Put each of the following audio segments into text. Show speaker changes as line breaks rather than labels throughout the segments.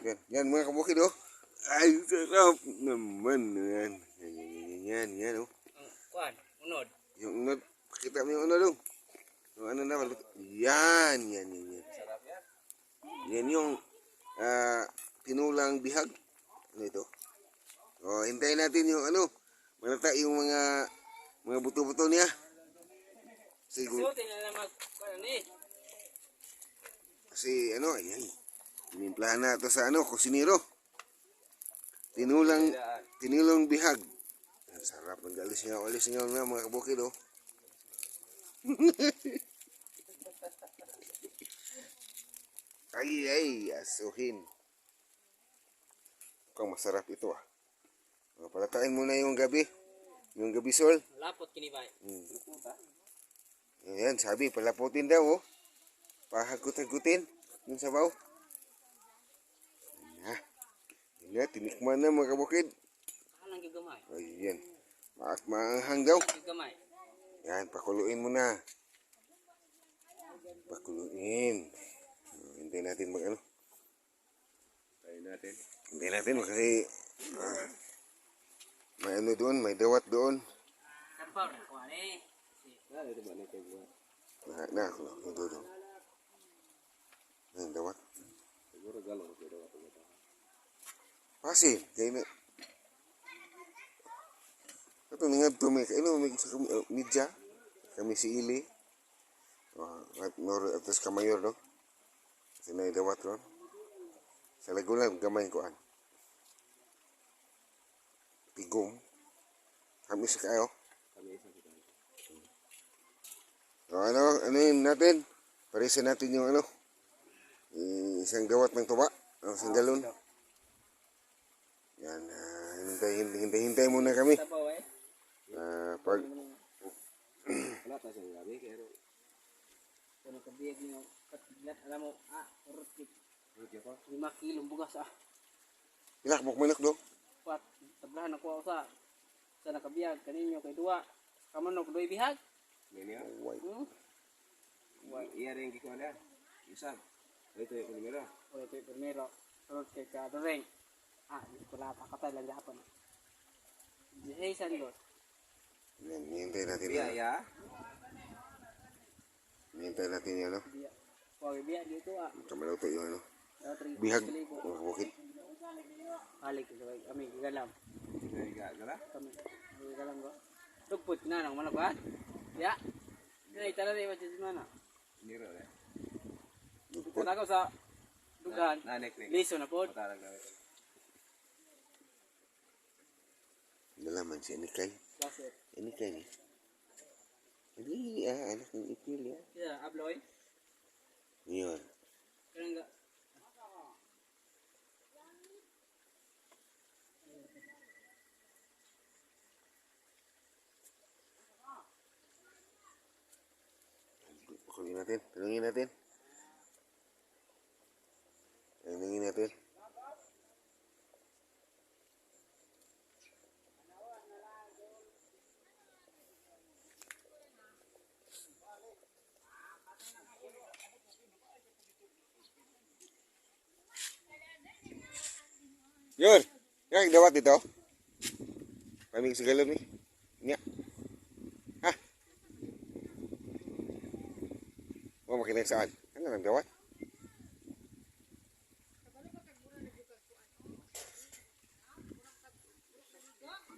Yan, yan mga kabukid oh. Ay, sarap naman. Yan, yan, yan, yan, yan, oh.
Ang kuan, unod.
Yung unod, pakita mo yung unod oh. Yung ano na, yan, yan, yan, yan.
Sarap yan.
Yan yung tinulang bihag. Ano ito? O, hintayin natin yung ano, malata yung mga buto-buto niya. Siguro,
Sulti na lang mag kuan ni.
kasi ano, ayan. Tinimplahan na ito sa ano, kusinero. Tinulang, tinulang bihag. Ang sarap, mag-alis nga, alis nga na mga kabukid, oh. Ay, ay, asuhin. Mukhang masarap ito, ah. O, palatain muna yung gabi. Yung gabi sol.
Lapot kini bay.
Ayan, sabi, palaputin daw, oh. Pahagut-hagutin yung sabaw. Ayan na. Ayan na, tinikman na mga kabukid.
Alang gyud gamay.
Ayan. Maat maanghang daw.
Gyud gamay.
Ayan, pakuluin mo na. Pakuluin. Oh, hintayin natin mag ano.
Tayo natin.
Hintayin natin kasi may ano doon, may dawat doon.
Sampaw na kuan eh.
Ah, ito ba na kay buwan?
Na, na, ako, ako doon. Ayan, dawat.
Siguro galong pero ako ba.
Pasin, kay na. Ito nga to may ano may sa kami media kami si Ili. At nor atos ka mayor no. Sinay dawat ron. Sa Lagulan gamay ko an. Tigom. Kami sa kayo.
Kami isa kita.
O, ano ano yun natin? Parisan natin yung ano. Yung isang dawat ng tuba. O, isang galon. Yan, hintay, hintay, hintay, hintay muna kami.
Sabaw eh.
Pag
Wala ta siyang gabi pero
Kuno kabiyag niyo katlat alam mo ah urot gyud.
Ruti ko.
5 kilong bugas ah.
Ilak mo kumanok do.
Pat tablahan ako sa sa nakabiyag kaninyo kay duwa. Sa kamanok duay bihag.
Nini ah.
White.
Iya rin gikuha na. Isa. Ito yung primero.
O ito yung primero. Sunod kay Kadoreng. Ah, di ko lahat. Kakatay lang Japon. 16 dos.
Yan, hintay natin.
Biya
Ano.
ya.
Hintay natin yung ano.
Biya. Huwag biya dito ah.
Kamaluto yung ano.
Dapat
Bihag.
libo.
Mga kabukid.
Balik ko kami gigalam.
Gala.
Kami gigalam ko. Dugpot na nang manok ha. Ya. Dili tara di ba mana.
Niro eh.
Dugpot.
Tara ko sa dugan.
Nanek nek.
Liso na pod.
Matarag na ito.
Nalaman si Anikay.
Klase.
Anikay ni. Hindi ah, anak ng ipil ya.
Ya, abloy.
Yun.
Kanang ga.
Pakulin natin. Tanungin natin. Tanungin natin. Yun! Yan, dawat dito. Kami sa galon eh. Nya. Ha? Mo makita saan? Ano lang dawat?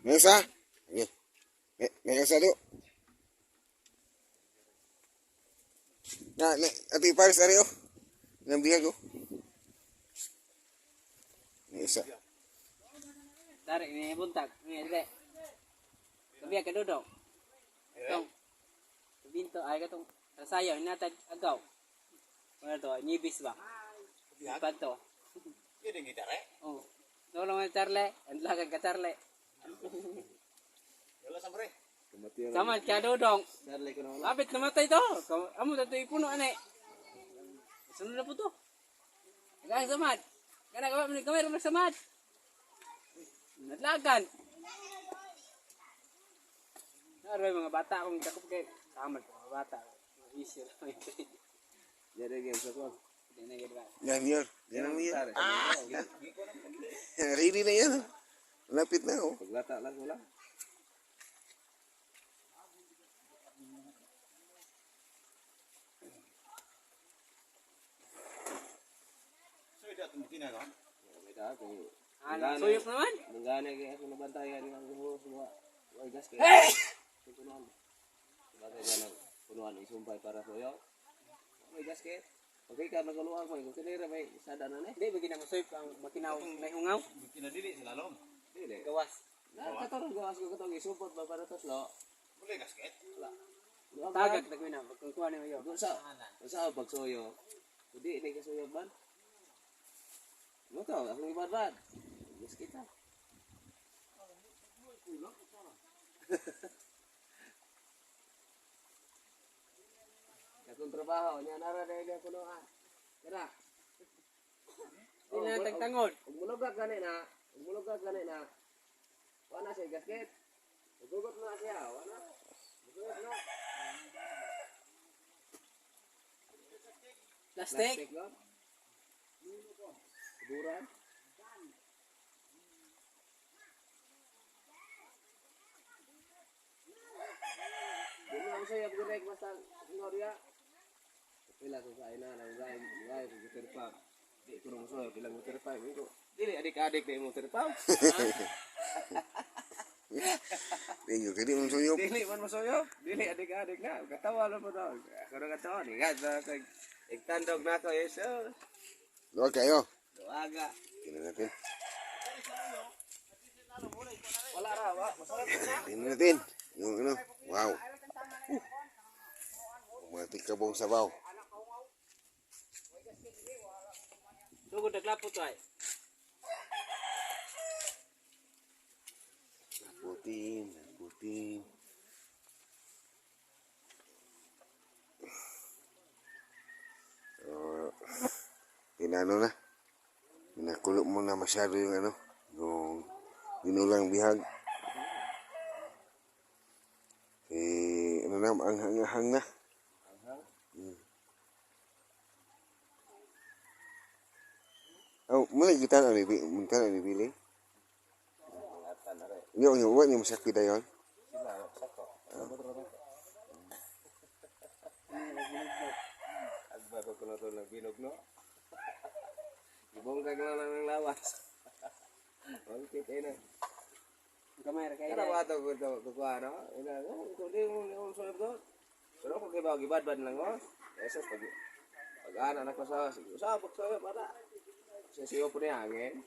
May isa? Sige. May isa do. Na, na, ati Paris ari oh. Nang bihag oh. May isa.
Tarik ni buntag. Ni dili. Kabiya ka dudong. Tong. Binto ay katong sayo hinatag agaw. Ano to, nibis ba? Panto.
Yun yung gitara eh.
Oh. Wala man charle, ang lagang ka charle.
Wala sa pre. Kumatiyan.
Sama ka dudong.
Sarle ko na wala.
Lapit namatay to. Amo tato ipuno ane. Sunod na po to. Agang samad. Kana ka man kamera man samad. Nadlagan. Aroy mga bata akong dakop kay samad ko mga bata. Easy lang.
Jadi game sa kuwan.
Di na gid ba.
Yan, yan. Yan ang yan. Ah! Ready na yan. Lapit na, oh.
Paglata lang wala.
Ah, suyok naman.
Manggana kay ako nabantayan ang guho sa way gasket. Punuan. Bagay ganang punuan isumpay para suyo. May gasket. Okay ka nagaluwag may kung kinira may sada na ni.
Di ba gina mo suyok ang makinaw may hungaw?
Dili.
Gawas.
Na katorong gawas ko katong isumpot ba para toslo. Wala gasket. Wala.
Tagak tagmi na kung kuha ni yo.
Kung sa sa pagsuyo. Hindi ni kasuyo man. Mo to akong ibadbad. Gasket ah. Katong trabaho niya nara dahil niya kuno ah. Kana.
Di na tagtangod.
Ug mulugag gani na, ug mulugag gani na. Wa na siya gasket. Ugugot na siya, wa na. Ugugot na.
Plastic.
Plastic lang. Suburan. Di mo ako sa'yo, pag basta ngorya. Pila ko sa ina, nang gay, gay ko gutir pa. Di ko nang suyo, pilang gutir pa. Ko, dili adik-adik na imong tirpa.
Tingnan, kaya di mo suyop.
Dili man masuyo, dili adik-adik na. Katawa lang po daw. Ako na katawa, ni nga sa igtandog na ako, Jesus.
Luwag kayo.
Duaga.
Tingnan natin.
Wala ra, wa. Masarap na.
Tingnan natin. Yung ano. Wow. Umatik ka buong sabaw.
Sugod naglapot ay.
Putin, putin. So, tinano na. Pinakulo mo na masyado yung ano, yung ginulang bihag. Eh, ano na, ang hang na. Oh, mula kita na ni kita na ni Billy. Yo, yo, wa ni masakit dayon.
Agba ko kuno to nagbinog no. Gibongkag lang lang ang lawas. Wangkit eh na.
Gamay ra kay.
Kana wa to ko to ko ano? Ina ko ko di mo mo sulod ko. Pero ko kay ba gibadbad lang ko. Jesus pag pag ana na ko sa sa pag sa para. Sa siyo po niya hangin.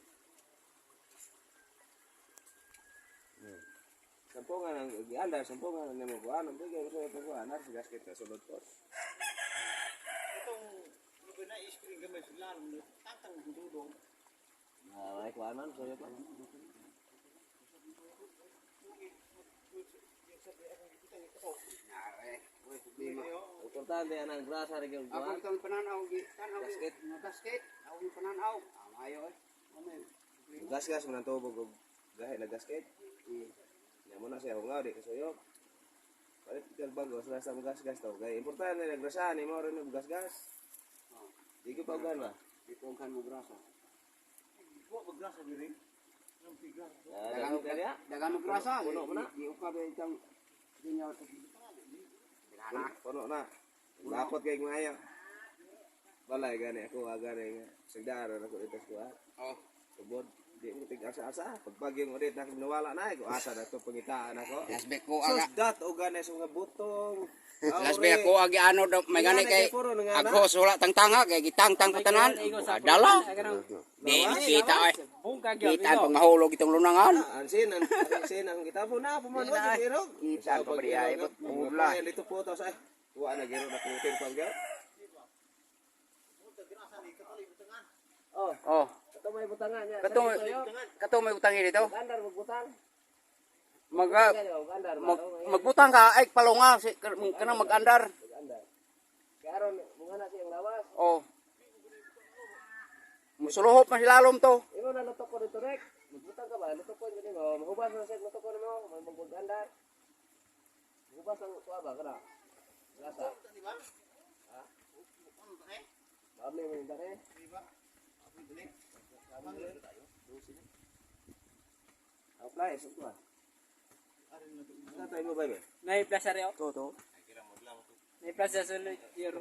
Sampungan ang giandar, sampungan ang nimo kuan, ang bigay mo sa kuan, sa gasket na sulod ko. Na may kuan man sulod man. Importante ang grasa ra gyud
Ako
kuan.
itong pananaw, tanaw,
Gasket.
nga gasket, ako yung pananaw. Ah, maayo eh. Ano yun?
Gasgas man ang tubog og gahi na gasket. Nya mo na siya hungaw di kasuyo. Palit kag bago sa sa gasgas to. Kay importante na grasa ni mo rin og gasgas. Di ko pa ugan ba?
Di ko kan mo grasa.
Ah, dagan kaya.
Dagan mo grasa.
Puno mo na.
Di ko ba itong di niya.
Puno, puno na. Lapot kay maayo. Balay gani ako agani nga sigdaro na ko dito sa kuan.
Oh.
Tubod di mo tig asa-asa. Pagbagyong ulit na nawala na ko asa na to pangitaan ako.
Lasbe ko aga.
Sus dat og gani sa mga butong.
Lasbe ako agi ano daw may gani kay
Puro nga na.
aghos wala tangtanga kay gitangtang ko tanan. Dala. Di kita ay.
Bungkag gyud.
Kita ang pangahulog itong lunangan.
Ansin ang ansin ang kita po na puman wa giro.
Kita pa ba ay
Ula. Dito po to sa wa na giro na putin pa gyud. Oh,
Oh,
kato may butangan niya.
kato kato may utang dito.
Gandar magbutang.
Mag
Gandar
mag, magbutang ka ay palunga si kanang mag-andar.
Gandar. Kay aron bunga na siyang lawas.
Oh. Musuluhop man silalom to.
Imo na luto ko dito rek. Magbutang ka ba? Luto ko gani mo. Mahubas na siya luto ko nimo. May magbugandar. Mahubas ang kuha ba kana? Grasa. Ha? Kable mo yung dare. Apply, sa ko ah. Tatay mo ba ba?
May plaza rin oh.
To to.
May plaza sa sulod. Euro.